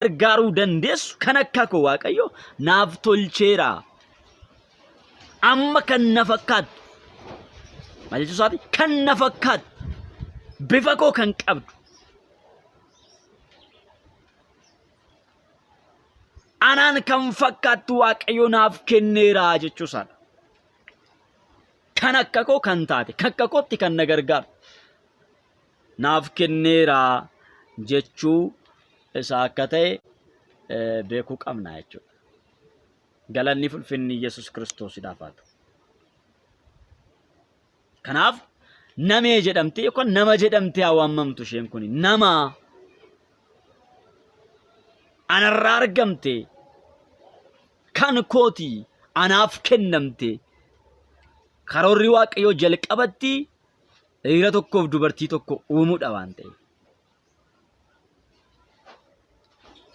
Gargaaruu dandeessu kan akka koo Waaqayyo naaf tolcheera. Amma kan na fakkaattu maal jechuu isaati? Kan na fakkaattu bifa koo kan qabdu anaan kan fakkaattu Waaqayyo naaf kenneera jechuu isaadha. Kan akka koo kan taate, kan akka kootti kan na gargaartu naaf kenneera jechuu isaa akka ta'e beekuu qabna jechuudha. Galanni fulfinni Yesuus Kiristoosiidhaaf haa ta'u. Kanaaf namee jedhamtee yookaan nama jedhamtee haa waamamtu isheen kun nama anarraa argamte kan kooti anaaf kennamte karoorri Waaqayyoo jalqabatti dhiira tokkoof dubartii tokko uumuudha waan ta'eef.